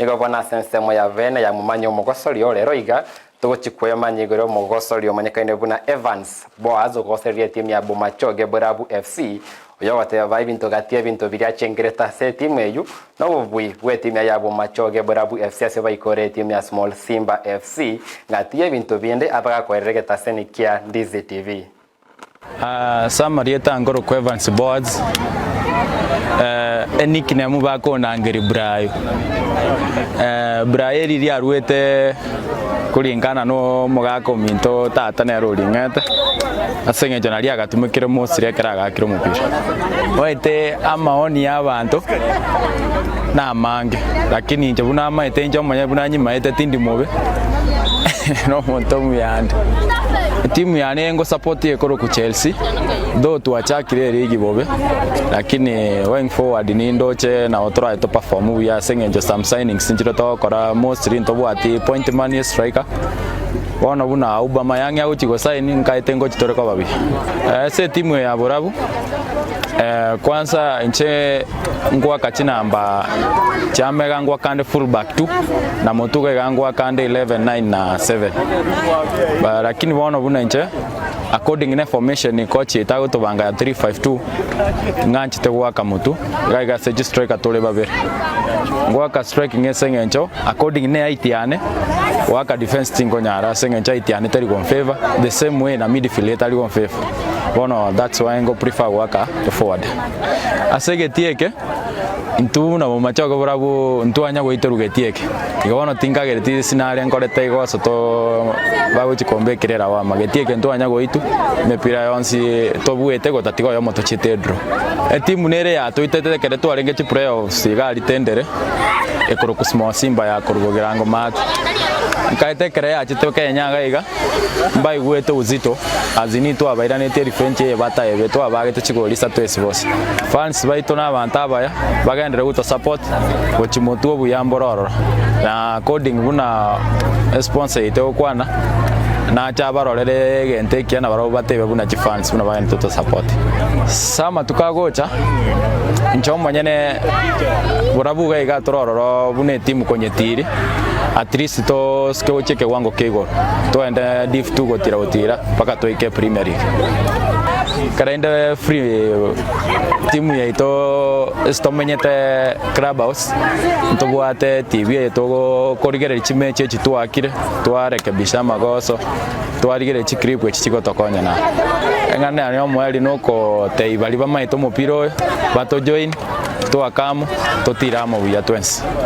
Nigo bono ase ensemo ya bene yamomanya omogosori o rero iga, togochia kwemanya igoro y'omogosori omanyekaine buna Evans Boaz ogoseria etimu ya Bomachoge Borabu FC, oyogoteba ba ebinto gati y'ebinto biria achengerete ase etimu eyio nobobui bw'etimu ya Bomachoge Borabu FC ase baikore etimu ya Small Simba FC gati y'ebinto binde abagakoerera egetaseni kia Ndizi TV. Ase amarieta nkorokwa Evans Boaz, enickname bakonangeria Brayo. Brayo eri riaruete kuringana na omogaka ominto tata nere oring'ete, ase eng'encho nario agatumekire mostly ekero agakire omopira. Omanyete amaoni ya abanto namange, lakini inche buna amaete inche omonyene buna nyimaete tindi mobe, nomonto omuya ande. Etimu yane ngosupport ekorokwa Chelsea, though twachakire eligi bobe, lakini going forward nindoche nabo torabe to perform buya ase eng'encho some signings nchire togokora mostly ntobwati point man striker, bono buna Aubameyang agochi gosign nkaete ngochi tore koba buya. Ase etimu eye ya Borabu, kwanza inche ngoaka chinamba chiamega ngoaka ande full back tu, na motuga iga ngoaka ande 11, 9 na 7. Ba lakini bono buna inche according ne formation coach yaito agotobanga ya 3-5-2, ng'anchete goaka motwe, iga iga ase chistriker tore babere. Ngoaka striking ase eng'encho according ne height yane, goaka defence tinkonyara ase eng'encho height yane teri gonfavour, the same way na midfield etari gonfavour. Bono that's why ngo prefer goaka forward. Ase egetii eke, intwe buna bomachoge borabwo ntwanya goiterwa getii eke. Igo bono tinkagereti ase nare nkorete igo ase too bagochi kombekera eragwama. Getii eke ntwanya goitwa, emepira yonsi tobuete gotatiga oyomo tochiete edraw. Etimu nere yatoitete ekero twarenge chiplayoffs iga aria tendere, ekorokwa Small Simba ya korwa Bogirango Maate. Nkaete ekero yachete Kenya iga iga, mbaigwete uzito as in twabairanetie revenge eye bataebe twabagete chigori isato esi bose. Fans baito na abanto abaya bagenderere goto support gochia motwe obuya mbore ororo na according buna esponsor yaito egokwana nache abarorere egento ekiya nabarobwo batebe buna chifans buna bagenderete goto support. Ase amatuko agocha inche omonyene borabu iga iga tore ororo buna etimu konyetiiri at least tosike gochia ekewango kia igoro, togende div two gotira gotira mpaka toike premier league. Ekero inde free timu yaito ase tomenyete club house, ntobwate TV eye togokorigereria chimechi echi twakire, twarekebisha amagoso, twarigereria chiclip echi chigotokonya naye. Eng'ana yane yomoerio nokotebia baria bamaete omopira oyo, batojoin, twake amo, totire amo buya twensi.